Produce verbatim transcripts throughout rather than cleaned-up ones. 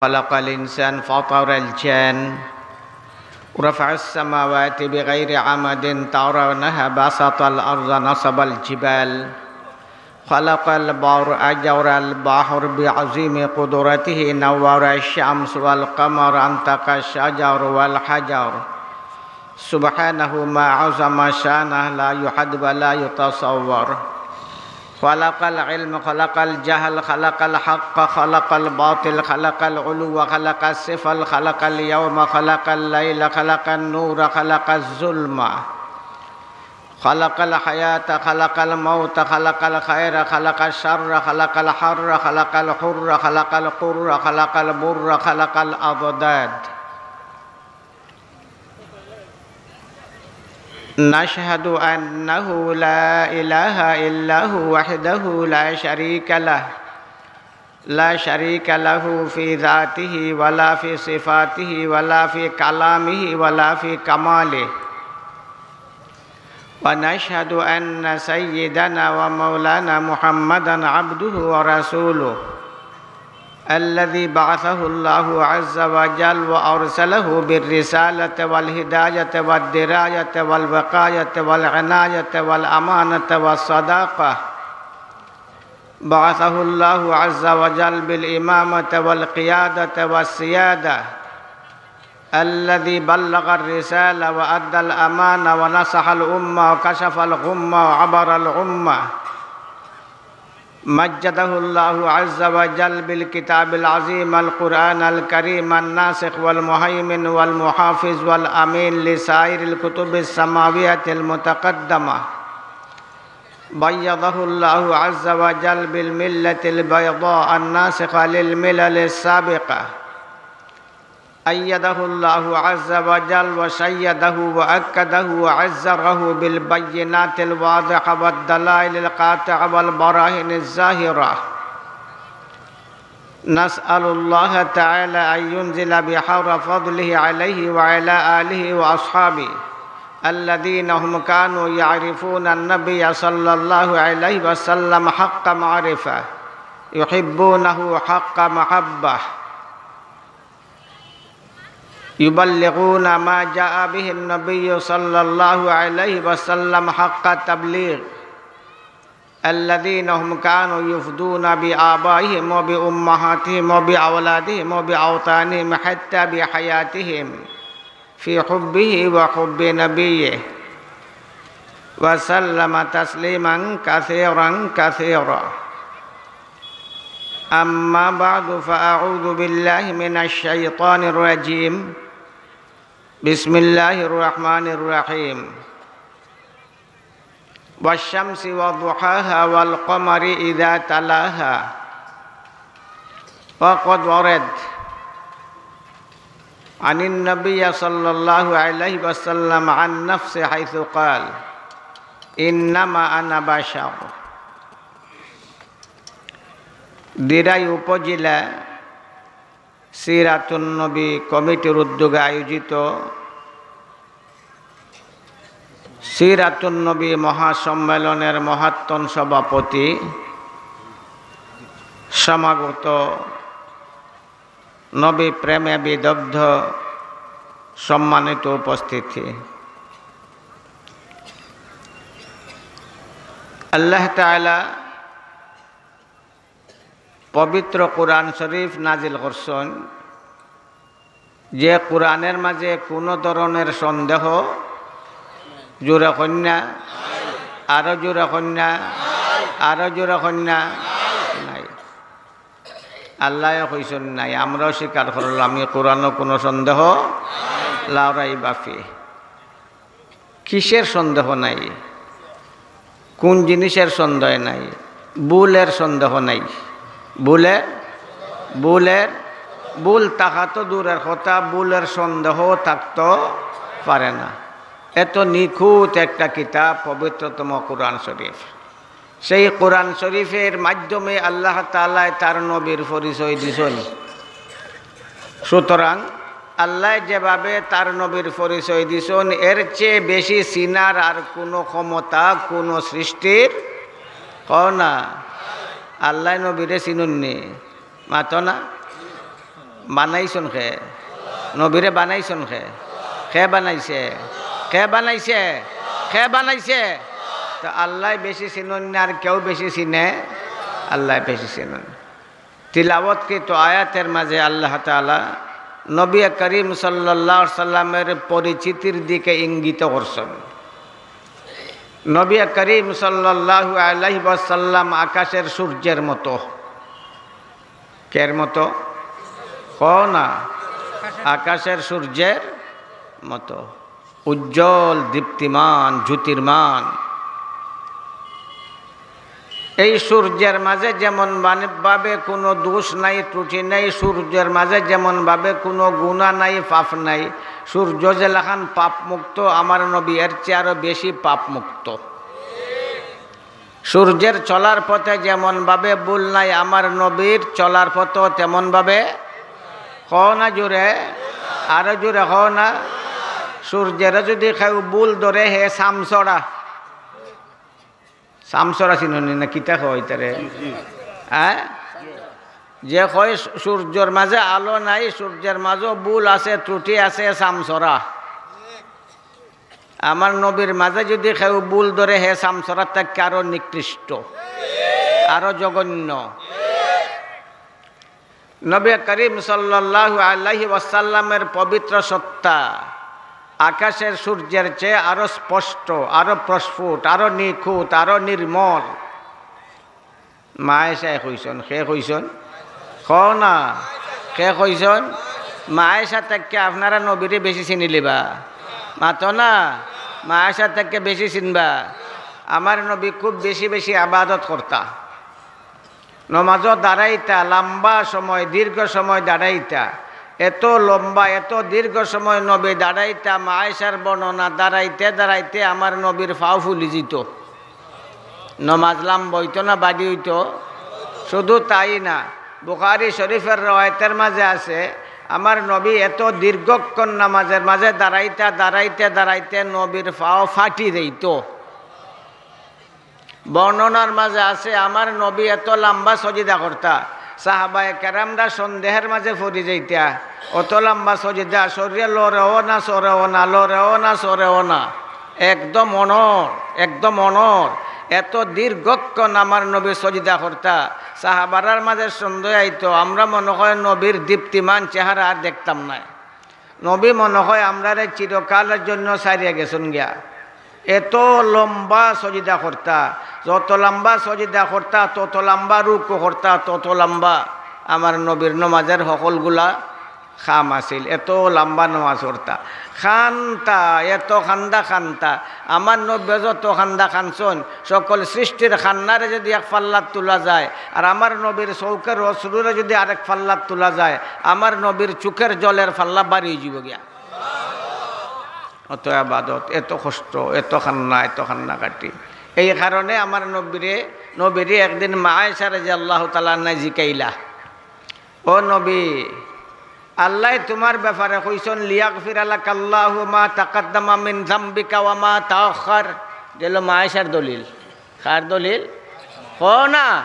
خلق الإنسان فطر الجان، رفع السماوات بغير عمد ترونها، بسط الأرض نصب الجبال، خلق البر أجر البحر بعظيم قدرته، نور الشمس والقمر، أنطق الشجر والحجر. سبحانه ما عظم شأنه، لا يحد ولا يتصور. خلق العلم، خلق الجهل، خلق الحق، خلق الباطل، خلق العلو، خلق السفل، خلق اليوم، خلق الليل، خلق النور، خلق الظلمة، خلق الحياة، خلق الموت، خلق الخير، خلق الشر، خلق الحر، خلق الحر، خلق القر، خلق البر، خلق الأضداد. نشهد أنه لا إله إلا هو وحده لا شريك له، لا شريك له في ذاته ولا في صفاته ولا في كلامه ولا في كماله. ونشهد أن سيدنا ومولانا محمدا عبده ورسوله، الذي بعثه الله عز وجل وأرسله بالرسالة والهداية والدراية والوقاية والعناية والأمانة والصداقة. بعثه الله عز وجل بالإمامة والقيادة والسيادة، الذي بلغ الرسالة وأدى الأمانة ونصح الأمة وكشف الغمة وعبر الغمة. مجده الله عز وجل بالكتاب العظيم القرآن الكريم الناسخ والمهيمن والمحافظ والأمين لسائر الكتب السماوية المتقدمة. بيضه الله عز وجل بالملة البيضاء الناسخة للملل السابقة. أيده الله عز وجل وشيده وأكده وعزره بالبينات الواضحة والدلائل القاطعة والبراهين الظاهرة. نسأل الله تعالى أن ينزل بحر فضله عليه وعلى آله وأصحابه الذين هم كانوا يعرفون النبي صلى الله عليه وسلم حق معرفة، يحبونه حق محبة، يبلغون ما جاء به النبي صلى الله عليه وسلم حق التبليغ، الذين هم كانوا يفدون بآبائهم وبأمهاتهم وبأولادهم وبأوطانهم حتى بحياتهم في حبه وحب نبيه، وسلم تسليما كثيرا كثيرا. أما بعد، فأعوذ بالله من الشيطان الرجيم. بسم الله الرحمن الرحيم. والشمس وضحاها والقمر إذا تلاها. وقد ورد عن النبي صلى الله عليه وسلم عن نفسه حيث قال: إنما أنا بشر. দিরাই উপজেলা সিরাতুন নবী কমিটির উদ্যোগে আয়োজিত সিরাতুন নবী মহাসম্মেলনের মহাত্তম সভাপতি, সমাগত নবী প্রেমে বিদগ্ধ সম্মানিত উপস্থিতি, আল্লাহ তাআলা পবিত্র কোরআন শরীফ নাজিল করছইন, যে কোরআনের মাঝে কোনো ধরনের সন্দেহ, জোরে কইন না, আরো জোরে কইন না, আরো জোরে কইন না, নাই। আল্লায় কইছইন নাই, আমরাও স্বীকার করলাম, ই কোরআনো কোনো সন্দেহ, লা রাইবা ফি। কিসের সন্দেহ নাই? কোন জিনিসের সন্দেহ নাই? ভুলের সন্দেহ নাই। ভুলের, ভুলের, ভুল থাকা তো দূরের কথা, ভুলের সন্দেহ থাকতো পারে না। এত নিখুঁত একটা কিতাব, পবিত্রতম কোরআন শরীফ। সেই কোরআন শরীফের মাধ্যমে আল্লাহ তাআলায় তার নবীর পরিচয় দিছইন। সুতরাং আল্লায় যেভাবে তার নবীর পরিচয় দিছইন, এর চেয়ে বেশি চিনার আর কোনো ক্ষমতা কোনো সৃষ্টির, কও না, আল্লায় নবীরে চিনইন নি, মাতো না। বানাইছইন কে? নবীরে বানাইছইন কে? কে বানাইছে? কে বানাইছে? কে বানাইছে? তো আল্লায় বেশি চিনইন না আর কেউ বেশি চিনে? আল্লায় বেশি চিনইন। তিলাওয়াতকৃত আয়াতের মাঝে আল্লাহ তাআলা নবী করিম সাল্লাল্লাহু আলাইহি ওয়াসাল্লামের পরিচিতির দিকে ইঙ্গিত করছইন। নবী করিম সাল্লাল্লাহু আলাইহি ওয়াসাল্লাম আকাশের সূর্যের মতো। কের মতো? কও না। আকাশের সূর্যের মতো উজ্জ্বল, দীপ্তিমান, জ্যোতির্মান। এই সূর্যের মাঝে যেমন মানে-, ভাবে কোনো দোষ নাই, ত্রুটি নাই, সূর্যের মাঝে যেমন ভাবে কোনো গুনাহ নাই, পাপ নাই, সূর্য যেলাখান পাপমুক্ত, আমার নবী এর চেয়ে আরো বেশি পাপমুক্ত। সূর্যের চলার পথে যেমন ভাবে ভুল নাই, আমার নবীর চলার পথেও তেমন ভাবে, কও না জোরে, আরো জোরে কও না। সূর্যের যদি কেউ ভুল ধরে, হে সামছড়া। সামছড়া চিনইন নি না, কিতা কয় তারে? হ্যাঁ? যে কয় সূর্যর মাঝে আলো নাই, সূর্যের মাঝেও ভুল আছে, ত্রুটি আছে, সামছড়া। আমার নবীর মাঝে যদি কেউ ভুল ধরে, হে সামছড়া থাকি আরো নিকৃষ্ট, আরো জঘন্য। নবী করিম সাল্লাল্লাহু আলাইহি ওয়াসাল্লামের পবিত্র সত্তা আকাশের সূর্যের চেয়ে আরো স্পষ্ট, আরো প্রস্ফুট, আরো নিখুঁত, আরো নির্মল। মা আয়েশায় কইছইন, কে কইছইন? কও না, কে কইছইন? মা আয়েশা থাকি আপনারা নবীরে বেশি চিনিলিবা। মাতো না, মা আয়েশা থাকি বেশি চিনবা। আমার নবী খুব বেশি বেশি আবাদত করতা। নমাজও দাঁড়াইতা, লম্বা সময়, দীর্ঘ সময় দাঁড়াইতা। এত লম্বা, এত দীর্ঘ সময় নবী দাঁড়াইতা, মা আয়েশার বর্ণনা, দাঁড়াইতে দাঁড়াইতে আমার নবীর পাও ফুলি যিত। নমাজ লম্বা অইতো না বাড়ি অইতো? শুধু তাই না, বুখারী শরীফের রওয়ায়েতের মাঝে আছে, আমার নবী এত দীর্ঘক্ষণ নামাজের মাঝে দাঁড়াইতা, দাঁড়াইতে দাঁড়াইতে নবীর পাও ফাটি যাইত। বর্ণনার মাঝে আছে, আমার নবী এত লম্বা সজিদা করতা, সাহাবায়ে কেরামরা সন্দেহের মাঝে পড়ি যাইতা, অত লম্বা সজিদা, শরীরে লড়েও না, চড়েও না, লড়েও না, চড়েও না, একদম অনড়, একদম অনড়। এত দীর্ঘক্ষণ আমার নবী সজিদা করতা, সাহাবারার মাঝে সন্দেহ আইতো, আমরা মনে হয় নবীর দীপ্তিমান চেহারা আর দেখতাম নায়। নবী মনে হয় আমরারে চিরকালের জন্য ছাড়িয়া গেছইন গিয়া। এত লম্বা সজিদা করতা, যত লম্বা সজিদা করতা, তত লম্বা রুকু করতা, তত লম্বা। আমার নবীর নমাজের হকলগুলা খাম আছিল, এত লম্বা নমাজ করতা। কানতা, এত কান্দা কানতা। আমার নবী যত কান্দা কানছইন, সকল সৃষ্টির কান্নারে যদি এক পাল্লাত তুলা যায়, আর আমার নবীর চউখের অশ্রুরে যদি আরেক পাল্লাত তুলা যায়, আমার নবীর চউখের জলের পাল্লা ভারি অইযিবো গিয়া। অত আবাদত, এত কষ্ট, এত কান্না, এত কান্নাকাটি। এই কারণে আমার নবীরে, নবীরে একদিন মা আয়েশা রাদিয়াল্লাহু তাআলা আনহা জিকাইলা, "ও নবী, আল্লায় তুমার ব্যাপারে কইছইন, লিয়াগফিরা লাকাল্লাহু মা তাকাদ্দামা মিন যামবিকা ওয়া মা তাআখার।" দিল মা আয়েশার দলিল। কার দলিল? কও না,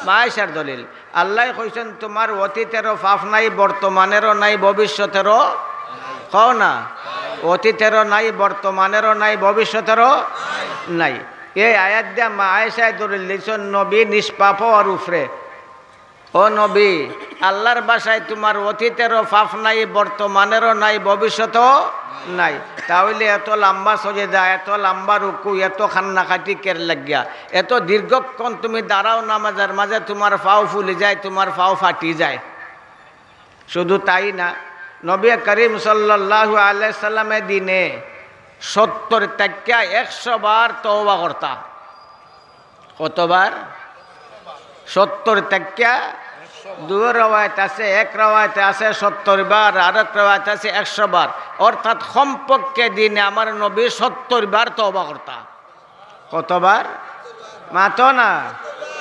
মা আয়েশার দলিল। আল্লায় কইছইন, "তুমার অতীতেরও পাপ নাই, বর্তমানেরও নাই, ভবিষ্যতেরও।" কও না, "অতীতেরও নাই, বর্তমানেরও নাই, ভবিষ্যতেরও নাই।" এই আয়াত দিয়া মা আয়েশায় দলিল দিছইন নবী নিষ্পাপ অওয়ার উপরে। ও নবী, আল্লার ভাষায় তুমার অতীতেরও পাপ নাই, বর্তমানেরও নাই, ভবিষ্যতও নাই। তা অইলে এত লম্বা সজেদা, এত লম্বা রুকু, এত কান্নাকাটি কের লাগিয়া? এত দীর্ঘক্ষণ তুমি দাঁড়াও নামাজের মাঝে, তুমার পাও ফুলি যায়, তুমার পাও ফাটি যায়। শুধু তাই না, নবী করিম সাল্লাল্লাহু আলাইহি সাল্লামে দিনে সত্তর থাকিয়া একশো বার তওবা করতা। কতবার? সত্তর থাকিয়া দুই রওয়ায়েত আছে, এক রওয়ায়েতে আছে সত্তর বার, আরেক রওয়ায়েত আছে একশো বার। অর্থাৎ কমপক্ষে দিনে আমার নবী সত্তর বার তওবা করতা। কতবার? মাতো না।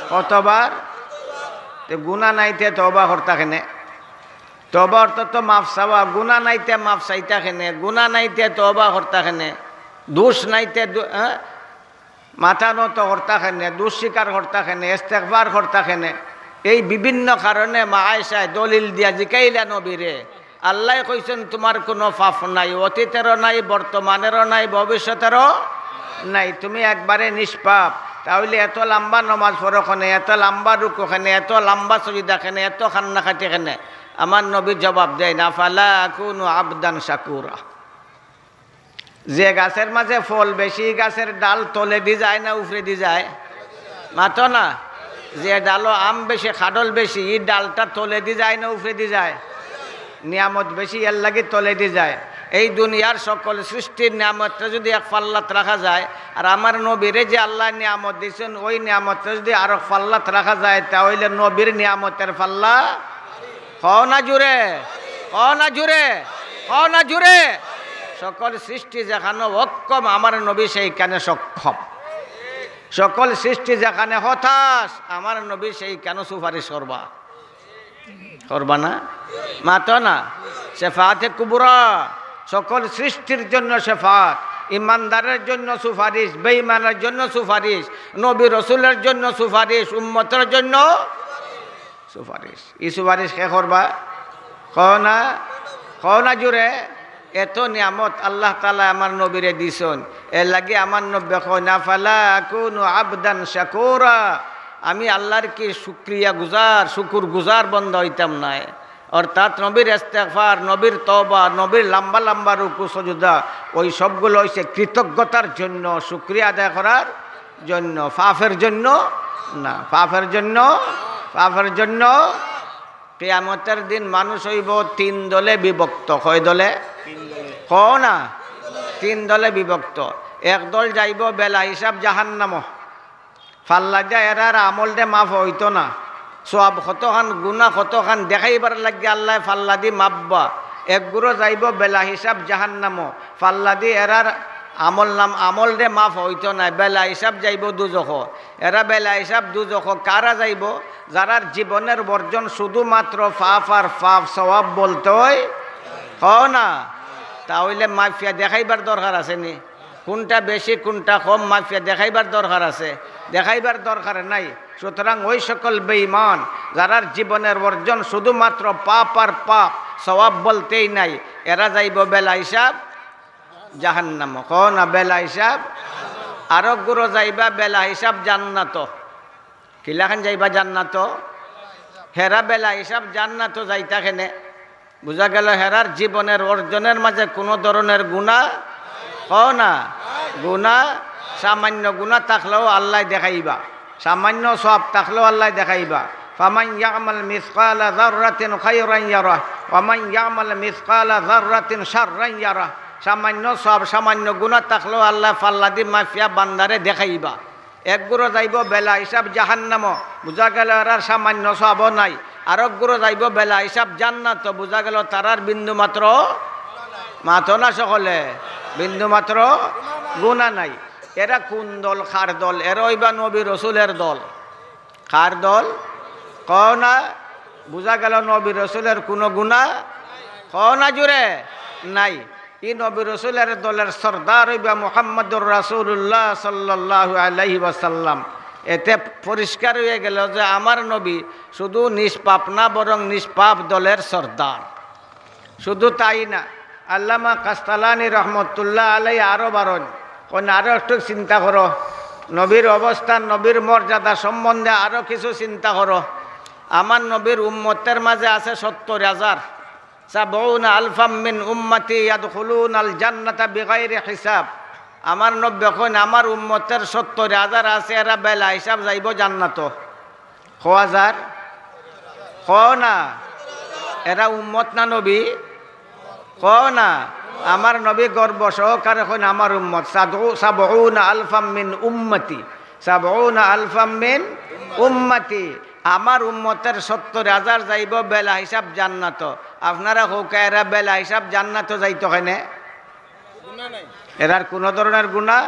কতবার? তে গুনা নাইতে তওবা করতা কেনে? তওবা অর্থ তো মাফ চাওয়া, গুনা নাইতে মাফ চাইতা কেনে? গুনা নাইতে তওবা করতা কেনে? দোষ নাইতে দো-, হ্যাঁ? মাথা নত করতা কেনে, দোষ স্বীকার করতা কেনে, ইস্তেগফার করতা কেনে? এই বিভিন্ন কারণে মা আয়েশায় দলিল দিয়া জিকাইলা নবীরে, "আল্লায় কইছইন তুমার কুনু পাপ নাই, অতীতেরও নাই, বর্তমানেরও নাই, ভবিষ্যতেরও নাই, তুমি একবারে নিষ্পাপ, তা অইলে এত লাম্বা নমাজ পড়ো কেনে, এত লাম্বা রুকু কেনে, এত লাম্বা সজদা কেনে, এত কান্নাকাটি কেনে?" আমার নবী জবাব দেইন, "আফালা আকুনু আবদান শাকুরা।" যে গাছের মাঝে ফল বেশি, গাছের ডাল তলেদি যায় না উপরেদি যায়? মাতো না। যে ডালো আম বেশি, কাঠল বেশি, ই ডালটা তলেদি যায় না উপরেদি যায়? নিয়ামত বেশি, এর লাগি তলেদি যায়। এই দুনিয়ার সকল সৃষ্টির নিয়ামতরে যুদি এক পাল্লাত রাখা যায়, আর আমার নবীরে যে আল্লায় নিয়ামত দিছইন, ওই নিয়ামতরে যুদি আরক পাল্লাত রাখা যায়, তা অইলে নবীর নিয়ামতের পাল্লা, কও না জুরে, কও না জুরে, কও না জুরে। সকল সৃষ্টি যেখানো অক্ষম, আমার নবী সেইখানে সক্ষম। সকল সৃষ্টি যেখানে হতাশ, আমার নবী সেইখানো সুপারিশ করবা। করবা না? মাতো না। শেফাআতে কুবরা, সকল সৃষ্টির জন্য শেফাআত, ইমানদারের জন্য সুপারিশ, বেঈমানের জন্য সুপারিশ, নবী রসুলের জন্য সুপারিশ, উম্মতের জন্য সুপারিশ। ই সুপারিশ কে করবা? কও না, কও না জুরে। এত নিয়ামত আল্লাহ তাআলায় আমার নবীরে দিছইন, এর লাগি আমার নবীয়ে কইন, "আফালা আকুনু আবদান শাকুরা।" আমি আল্লাহর কি শুকরিয়া গুজার, শুকুর গুজার বন্দা অইতাম নায়? অর্থাৎ নবীর ইস্তেগফার, নবীর তওবা, নবীর লম্বা লম্বা রুকু সজদা, ওই সবগুলো অইছে কৃতজ্ঞতার জন্য, শুকরিয়া আদায় করার জন্য, পাপের জন্য না, পাপের জন্য, পাপের জন্য। কিয়ামতের দিন মানুষ অইবো তিন দলে বিভক্ত। কয় দলে? কও না, তিন দলে বিভক্ত। এক দল যাইবো বেলা হিসাব জাহান্নামো, পাল্লা দিয়া এরার আমলরে মাপা অইতো না। সওয়াব কতখান, গুনা কতখান দেখাইবার লাগি আল্লায় পাল্লাদি মাপবা। এক গুরু যাইবো বেলা হিসাব জাহান্নামো, পাল্লাদি এরার আমল নাম, আমলরে মাপা অইতো নায়, বেলা হিসাব যাইবো দুজখো। এরা বেলা হিসাব দুজখো। কারা যাইবো? যারার জীবনের বর্জন শুধুমাত্র পাপ আর পাপ, সওয়াব বলতে অয়, কও না। তা অইলে মাপিয়া দেখাইবার দরকার আছে নি? কুনটা বেশি, কুনটা কম মাপিয়া দেখাইবার দরকার আছে? দেখাইবার দরকার নাই। সুতরাং ওই সকল বেঈমান, যারার জীবনের অর্জন শুধুমাত্র পাপ আর পাপ, সওয়াব বলতেই নাই, এরা যাইবো বেলা হিসাব জাহান্নামো। কও না, বেলা হিসাব। আরক গুরু যাইবা বেলা হিসাব জান্নাতো। কিলাখান যাইবা জান্নাতো? হেরা বেলা হিসাব জান্নাতো যাইতা কেনে? বুঝা গেল, হেরার জীবনের অর্জনের মাঝে কুনু ধরনের গুনা, কও না, গুনা, সামান্য গুনা থাকলেও আল্লায় দেখাইবা, সামান্য সওয়াব থাকলেও আল্লায় দেখাইবা। ফামান ইয়ামাল মিসকালা যাররাতিন খায়রান ইয়ারাহ, ওয়া মান ইয়ামাল মিসকালা যাররাতিন শাররান ইয়ারাহ। সামান্য সওয়াব, সামান্য গুনা থাকলেও আল্লায় পাল্লাদি মাপিয়া বান্দারে দেখাইবা। এক গুরু যাইবো বেলা হিসাব জাহান্নামো, বুঝা গেল এরার সামান্য সওয়াবও নাই। আরক গুরু যাইবো বেলা হিসাব জান্নাতো, বুঝা গেল তারার বিন্দু মাত্র, মাতো না সকলে, বিন্দু মাত্র গুনা নাই। এরা কুন দল, কার দল? এরা অইবা নবী রসুলের দল। কার দল? কও না। বুঝা গেল নবী রসুলের কুনু গুনা, কও না জুরে, নাই। ই নবী রসুলের দলের সর্দার অইবা মুহাম্মদুর রাসূলুল্লাহ সাল্লাল্লাহু আলাইহি ওয়াসাল্লাম। এতে পরিষ্কার অইয়া গেল যে আমার নবী শুধু নিষ্পাপ না, বরং নিষ্পাপ দলের সর্দার। শুধু তাই না, আল্লামা কাস্তালানী রহমতুল্লাহ আলাই আরো বারইন, কইন আরো একটু চিন্তা করো, নবীর অবস্থান, নবীর মর্যাদা সম্বন্ধে আরো কিছু চিন্তা করো। আমার নবীর উম্মতের মাঝে আছে সত্তর হাজার, সাবউনা আলফাম মিন উম্মতি ইয়াদখুলুনাল জান্নাতা বিগাইরি হিসাব। আমার নবী কইন, আমার উম্মতের সত্তর হাজার আছে, এরা বেলা হিসাব যাইবো জান্নাতো। কয় হাজার? কও না। এরা উম্মত না নবী? কও না। আমার নবী গর্ব সহকারে কইন, আমার উম্মত। সাদউ-, সাবউনা আলফাম মিন উম্মতি। সাবউনা আলফাম মিন উম্মতি। আমার উম্মতের সত্তর হাজার যাইবো বেলা হিসাব জান্নাতো। আপনারা কউক্কা, এরা বেলা হিসাব জান্নাতো যাইতো কেনে? এরার কুনু ধরনের গুনা।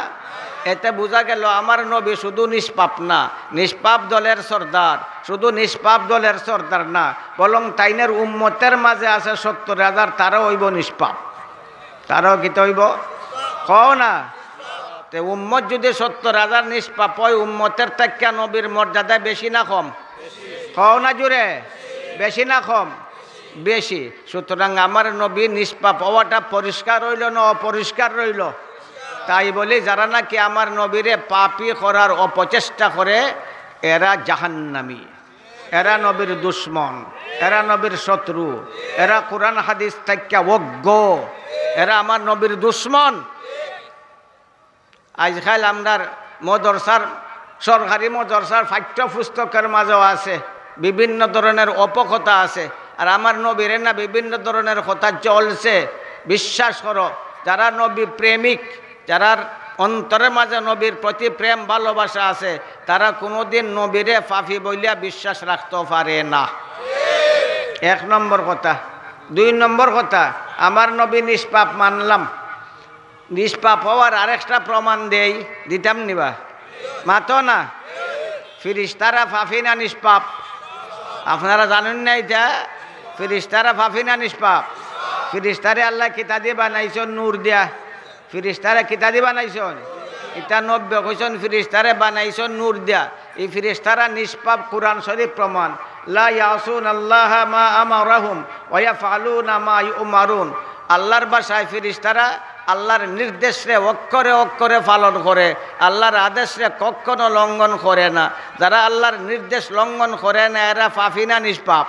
এতে বুঝা গেল আমার নবী শুধু নিষ্পাপ না, নিষ্পাপ দলের সর্দার, শুধু নিষ্পাপ দলের সর্দার না, বরং তাইনের উম্মতের মাঝে আছে সত্তর হাজার, তারাও অইবো নিষ্পাপ। তারাও কিতা অইবো? কও না। তে উম্মত যুদি সত্তর হাজার নিষ্পাপ অয়, উম্মতের থাকিয়া নবীর মর্যাদা বেশি না কম? কও না জুরে, বেশি না কম? বেশি। সুতরাং আমার নবী নিষ্পাপ অওয়াটা পরিষ্কার অইলো না অপরিষ্কার রইলো? তাই বলি, যারা নাকি আমার নবীরে পাপী করার অপচেষ্টা করে, এরা জাহান্নামী, এরা নবীর দুশমন, এরা নবীর শত্রু, এরা কোরআন হাদিস থাইক্কা অজ্ঞ, এরা আমার নবীর দুশমন। আইজকাইল আমরার মদরসার, সরকারি মদরসার পাঠ্য পুস্তকের মাঝেও আছে, বিভিন্ন ধরনের অপকথা আছে। আর আমার নবীরে না বিভিন্ন ধরনের কথা চলছে। বিশ্বাস করো, যারা নবী প্রেমিক, যারার অন্তরের মাঝে নবীর প্রতি প্রেম ভালোবাসা আছে, তারা কোনোদিন নবীরে পাপী বলিয়া বিশ্বাস রাখতে পারে না। এক নম্বর কথা। দুই নম্বর কথা, আমার নবী নিষ্পাপ মানলাম, নিষ্পাপ অওয়ার আরেকটা প্রমাণ দেই, দিতাম নি বা? মাতো না। ফিরিস্তারা পাপী না নিষ্পাপ? আপনারা জানইন না ইটা? ফিরিস্তারা পাপী না নিষ্পাপ? ফিরিস্তারে আল্লায় কিতা দি বানাইছইন? নূর দিয়া। ফিরিস্তারে কিতা দি বানাইছইন? ইটা নবীয়ে কইছইন, ফিরিস্তারে বানাইছইন নূর দিয়া। ই ফিরিস্তারা নিষ্পাপ, কুরআন শরীফ প্রমাণ। লা ইয়াসুনাল্লাহা মা আমারাহুম ওয়া ইয়াফআলুনা মা ইউমারুন। আল্লাহর ভাষায় ফিরিস্তারা আল্লাহর নির্দেশরে অক্ষরে অক্ষরে পালন করে, আল্লাহর আদেশরে কখনো লঙ্ঘন করে না। যারা আল্লাহর নির্দেশ লঙ্ঘন করে না, এরা পাপী না নিষ্পাপ?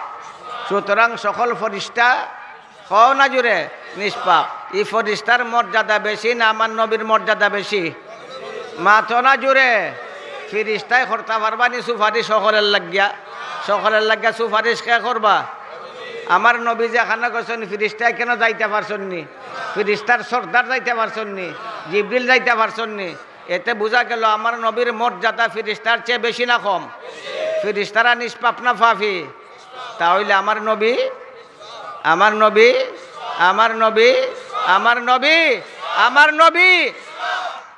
সুতরাং সকল ফিরিস্তা, কও না জুরে, নিষ্পাপ। ই ফিরিস্তার মর্যাদা বেশি না আমার নবীর মর্যাদা বেশি? মাতো না জুরে। ফিরিস্তায় করতা পারবা নি সুপারিশ সকলর লাগিয়া? সকলর লাগিয়া সুপারিশ কে করবা? আমার নবী যেখানো গেছইন, ফিরিস্তায় কেন যাইতা পারছইন নি? ফিরিস্তার সর্দার যাইতা পারছইন নি? জিবরিল যাইতা পারছইন নি? এতে বুঝা গেল আমার নবীর মর্যাদা ফিরিস্তার চেয়ে বেশি না কম? ফিরিস্তারা নিষ্পাপ না পাপী? তা অইলে আমার নবী, আমার নবী, আমার নবী, আমার নবী, আমার নবী।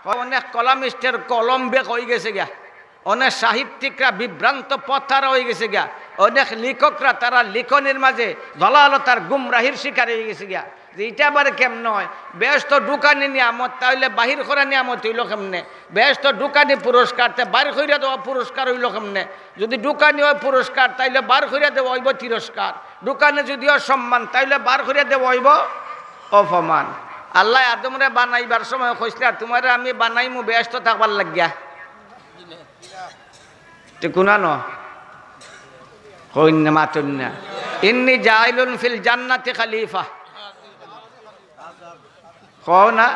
অনেক কলামিস্টের কলম বেক অইগেছে গিয়া, অনেক সাহিত্যিকরা বিভ্রান্ত পথহারা অইগেছে গিয়া, অনেক লেখকরা তারার লিখনির মাঝে দলালতার গুমরাহির শিকার অইগেছে গিয়া। যে ইটা আবার কেমনে অয়? বেহেস্তো ঢুকানি নিয়ামত, তা অইলে বাহির করা নিয়ামত অইলো কেমনে? বেহেস্তো ঢুকানি পুরস্কার, তে বাইর কইরা দেওয়া পুরস্কার অইলো কেমনে? যুদি ঢুকানি অয় পুরস্কার, তা অইলে বার কইরা দেওয়া অইবো তিরস্কার। ঢুকানি যুদি অয় সম্মান, তা অইলে বার কইরা দেওয়া অইবো অপমান। আল্লায় আদমরে বানাইবার সময় কইছলা, "তুমারে আমি বানাইমু বেহেস্তো থাকবার লাগিয়া।" তে কুনানো? কইন না, মাতইন না। "ইন্নী জাইলুন ফিল জান্নাতি খালিফা।" কও না?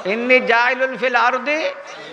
"ইন্নী জাইলুন ফিল আরদি",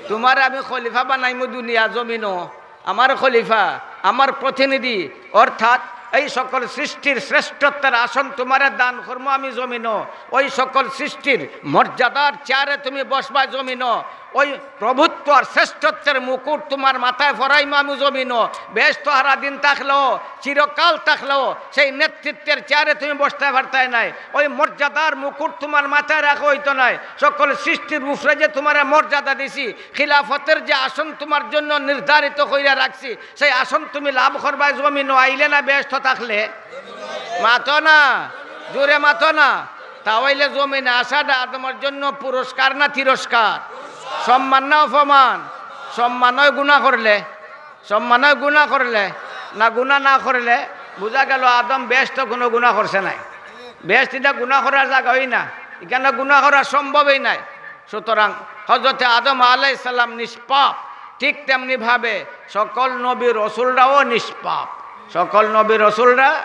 তুমারে আমি খলিফা বানাইমু দুনিয়া জমিনো। আমার খলিফা, আমার প্রতিনিধি, অর্থাৎ এই সকল সৃষ্টির শ্রেষ্ঠত্বের আসন তুমারে দান করমু আমি জমিনো। ওই সকল সৃষ্টির মর্যাদার চেয়ারে তুমি বসবায় জমিনো। ওই প্রভুত্ব আর শ্রেষ্ঠত্বের মুকুট তুমার মাথায় ফরাইমু আমি জমিনো। বেহেস্তো হারাদিন থাকলেও, চিরকাল থাকলেও সেই নেতৃত্বের চেয়ারে তুমি বসতায় পারতায় নায়। ওই মর্যাদার মুকুট তুমার মাথায় রাখা অইতো নায়। সকল সৃষ্টির উপরে যে তুমারে মর্যাদা দিছি, খিলাফতের যে আসন তুমার জন্য নির্ধারিত কইরা রাখছি, সেই আসন তুমি লাভ করবায় জমিনো আইলে না বেহেস্তো থাকলে? মাতো না, জুরে মাতো না। তা অইলে জমিনো আসাটা আদমর জন্য পুরস্কার না তিরস্কার? সম্মান না অপমান? সম্মান অয় গুনা করলে? সম্মান অয় গুনা করলে? না, গুনা না করলে বুঝা গেল আদম বেহেস্তো কুনু গুনা করছে নায়। বেহেস্তো ইটা গুনা করার জাগা অয় না, ইখানো গুনা করা সম্ভবই নায়। সুতরাং হযরতে আদম আলাইহিস সালাম নিষ্পাপ, ঠিক তেমনি ভাবে সকল নবী রসুলরাও নিষ্পাপ। সকল নবী রসুলরা,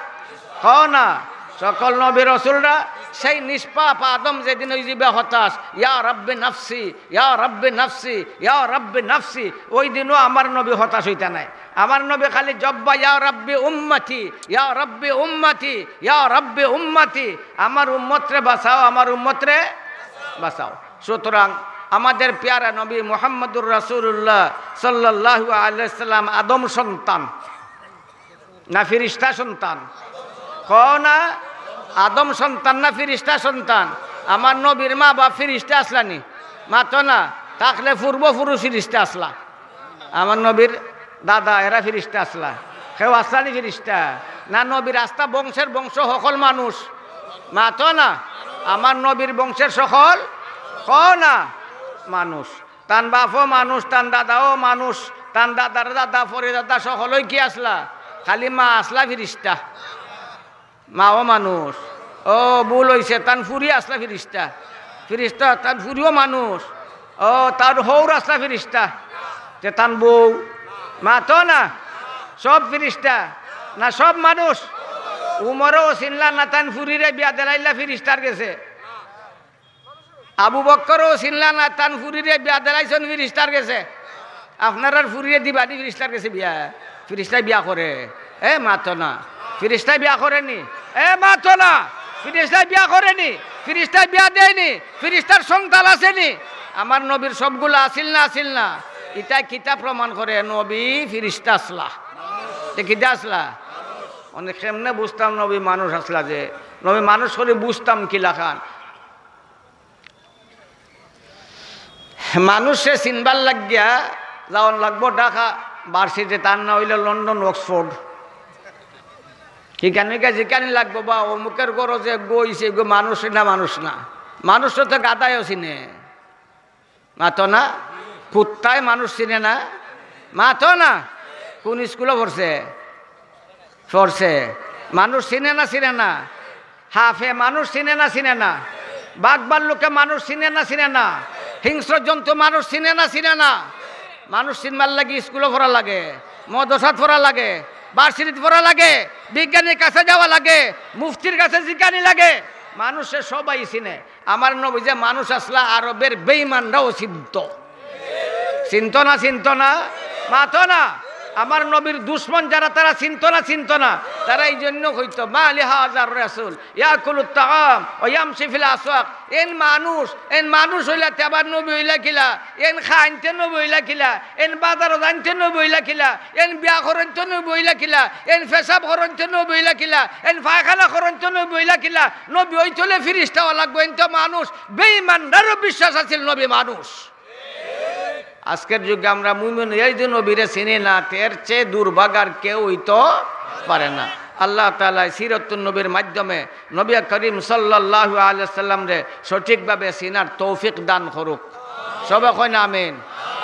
কও না, সকল নবী রসুলরা সেই নিষ্পাপ। আদম যেদিন অইযিবা হতাশ, "ইয়া রাব্বি নাফসি, ইয়া রাব্বি নাফসি, ইয়া রাব্বি নাফসি", ওই দিনও আমার নবী হতাশ অইতা নায়। আমার নবী খালি জব্বা, "ইয়া রাব্বি উম্মতি, ইয়া রাব্বি উম্মতি, ইয়া রাব্বি উম্মতি", আমার উম্মতরে বাঁচাও, আমার উম্মতরে বাঁচাও। সুতরাং আমাদের পেয়ারা নবী মুহাম্মদুর রাসূলুল্লাহ সাল্লাল্লাহু আলাইহি ওয়াসাল্লাম আদম সন্তান না ফিরিস্তা সন্তান? কও না, আদম সন্তান না ফিরিস্তা সন্তান? আমার নবীর মা বাপ ফিরিস্তা আছলা নি? মাতো না, থাকলে পূর্বপুরুষ ফিরিস্তা আছলা। আমার নবীর দাদা এরা ফিরিস্তা আছলা? কেউ আছলা নি ফিরিস্তা? না, নবীর আস্তা বংশের বংশ হকল মানুষ। মাতো না, আমার নবীর বংশের সকল, কও না, মানুষ। তান বাপও মানুষ, তান দাদাও মানুষ, তান দাদার দাদা, পরে দাদা, সকলেই কি আছলা? খালি মা আছলা ফিরিস্তা? মাও মানুষ। ও, ভুল অইছে, তান ফুরি আছলা ফিরিস্তা। ফিরিস্তা, তান ফুরিও মানুষ। ও, তান হউর আছলা ফিরিস্তা। তে তান বউ? মাতো না। সব ফিরিস্তা? না, সব মানুষ। উমরেও চিনলা না, তান ফুরিরে বিয়া দিলাইলা ফিরিস্তার গেছে। আবু বক্করও চিনলা না, তান ফুরিরে বিয়া দিলাইছইন ফিরিস্তার গেছে। আপনারার ফুরিরে দিবানি ফিরিস্তার গেছে বিয়া? ফিরিস্তায় বিয়া করে? এ, মাতো না। ফিরিস্তায় বিয়া করেনি? এ, মাতো না। ফিরিস্তায় বিয়া করেনি? ফিরিস্তায় বিয়া দেয়নি? ফিরিস্তার সন্তান আছেনি? আমার নবীর সবগুলা আছিল না, আছিল না? ইতায় কিতা প্রমাণ করে নবী ফিরিস্তা আছলা? তে কিতা আছলা? মানে কেমনে বুঝতাম নবী মানুষ আছলা? যে নবী মানুষ করি বুঝতাম কিলাখান? মানুষরে চিনবার লাগিয়া যাওন লাগবো ঢাকা ভার্সিটি, তার না অইলে লন্ডন, অক্সফোর্ড। হিকানিকা জিকানি লাগবো, বা অমুকের ঘরো যে গইছে, গো মানুষ না, মানুষ না। মানুষ তো গাধায়ও চিনে। মাতো না? কুত্তায় মানুষ চিনে না? মাতো না? কোন স্কুলো পড়ছে? পড়ছে। মানুষ চিনে না, চিনে না? হাফে মানুষ চিনে না, চিনে না? বাঘ ভাল্লুকে মানুষ চিনে না, চিনে না? হিংস্র জন্তু মানুষ চিনে না, চিনে না? মানুষ চিনবার লাগি স্কুলো পড়া লাগে, মদরসাত পড়া লাগে, ভার্সিটিত পড়া লাগে, বিজ্ঞানীর কাছে যাওয়া লাগে, মুফতির কাছে জিকানি লাগে। মানুষে সবাই চিনে। আমার নবী যে মানুষ আছলা, আরবের বেঈমানরাও চিনতো। চিনতো না, চিনতো না? মাতো না। আমার নবীর দুশমন যারা, তারা চিনতো না, চিনতো না? তারা এই জন্য কইতো, "মা লি হাযার রাসূল ইয়াকুলুত তাআম ওয়া ইয়ামশি ফিল আসওয়াক।" এন মানুষ, এন মানুষ অইলা তে আবার নবী অইলা কিলা? এন খাইনতে নবী অইলা কিলা? এন বাজারো যাইনতে নবী অইলা কিলা? এন বিয়া করইনতে নবী অইলা কিলা? এন পেশাব করইনতে নবী অইলা কিলা? এন পায়খানা করইনতে নবী অইলা কিলা? নবী অইতে অইলে ফিরিস্তা অওয়া লাগবো, এন তো মানুষ। বেঈমানরারও বিশ্বাস আছিল নবী মানুষ। আজকের যুগে আমরা মুমিন অইয়াও যদি নবীরে চিনি না, তে এর চেয়ে দুর্ভাগা আর কেউ অইতো পারে না। আল্লাহ তাআলা সিরাতুন নবীর মাধ্যমে নবী করিম সাল্লাল্লাহু আলাইহি ওয়াসাল্লামরে সঠিকভাবে চিনার তৌফিক দান করুক। সবে কইন আমিন।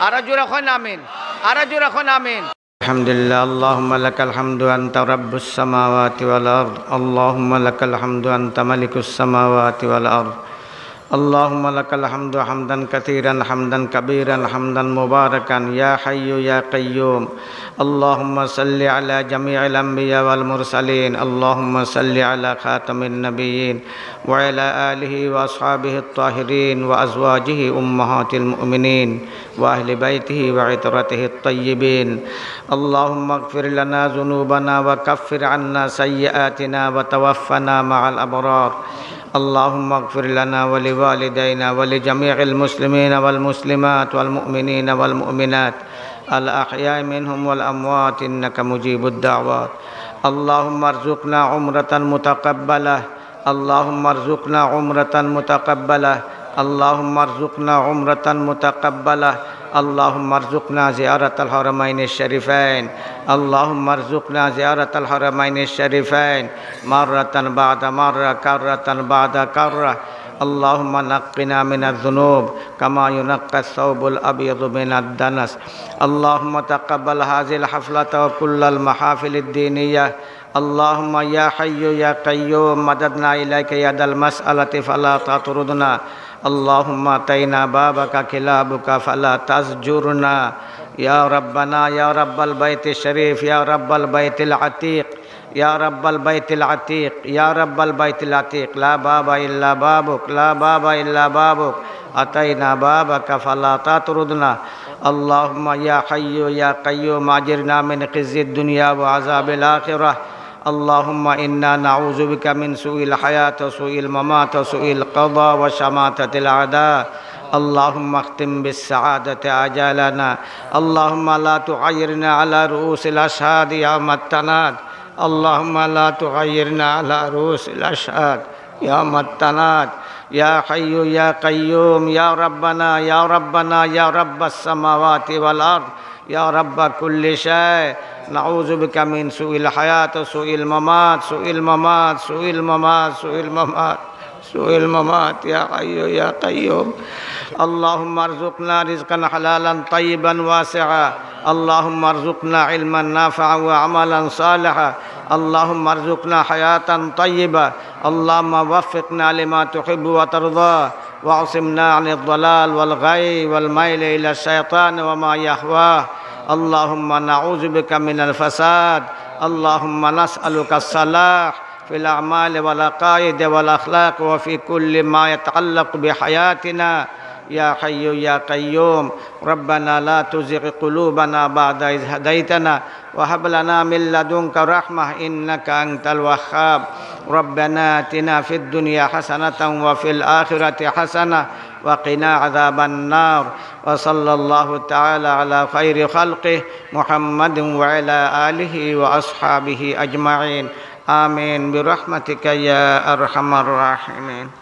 আরো জোরে কইন আমিন। আরো জোরে কইন আমিন। الحمد لله، اللهم لك الحمد أنت رب السماوات والأرض، اللهم لك الحمد أنت ملك السماوات والأرض، اللهم لك الحمد حمدا كثيرا حمدا كبيرا حمدا مباركا يا حي يا قيوم. اللهم صل على جميع الأنبياء والمرسلين، اللهم صل على خاتم النبيين وعلى آله وأصحابه الطاهرين وأزواجه أمهات المؤمنين وأهل بيته وعترته الطيبين. اللهم اغفر لنا ذنوبنا وكفر عنا سيئاتنا وتوفنا مع الأبرار. اللهم اغفر لنا ولوالدينا ولجميع المسلمين والمسلمات والمؤمنين والمؤمنات الأحياء منهم والأموات إنك مجيب الدعوات. اللهم ارزقنا عمرة متقبلة. اللهم ارزقنا عمرة متقبلة. اللهم ارزقنا عمرة متقبلة. اللهم ارزقنا زيارة الحرمين الشريفين. اللهم ارزقنا زيارة الحرمين الشريفين مرة بعد مرة، كرة بعد كرة. اللهم نقنا من الذنوب كما ينقى الثوب الأبيض من الدنس. اللهم تقبل هذه الحفلة وكل المحافل الدينية. اللهم يا حي يا قيوم، مددنا إليك يد المسألة فلا تطردنا. اللهم أتينا بابك كلابك فلا تزجرنا. يا ربنا، يا رب البيت الشريف، يا رب البيت العتيق، يا رب البيت العتيق، يا رب البيت العتيق، لا باب إلا بابك، لا باب إلا بابك، أتينا بابك فلا تطردنا. اللهم يا حي يا قيوم، أجرنا من خزي الدنيا وعذاب الآخرة. اللهم إنا نعوذ بك من سوء الحياة وسوء الممات وسوء القضاء وشماتة الأعداء. اللهم اختم بالسعادة آجالنا. اللهم لا تعيرنا على رؤوس الأشهاد يوم التناد. اللهم لا تعيرنا على رؤوس الأشهاد يوم التناد. يا حي يا قيوم، يا ربنا، يا ربنا، يا رب السماوات والأرض، يا رب كل شيء، نعوذ بك من سوء الحياة، سوء الممات، سوء الممات، سوء الممات، سوء الممات. سوء الممات يا حي يا قيوم. اللهم ارزقنا رزقا حلالا طيبا واسعا. اللهم ارزقنا علما نافعا وعملا صالحا. اللهم ارزقنا حياة طيبة. اللهم وفقنا لما تحب وترضى، واعصمنا عن الضلال والغي والميل إلى الشيطان وما يهواه. اللهم نعوذ بك من الفساد. اللهم نسألك الصلاح في الأعمال والعقائد والأخلاق وفي كل ما يتعلق بحياتنا يا حي يا قيوم. ربنا لا تزغ قلوبنا بعد إذ هديتنا وهب لنا من لدنك رحمة إنك أنت الوهاب. ربنا آتنا في الدنيا حسنة وفي الآخرة حسنة وقنا عذاب النار. وصلى الله تعالى على خير خلقه محمد وعلى آله وأصحابه أجمعين. آمين برحمتك يا أرحم الراحمين.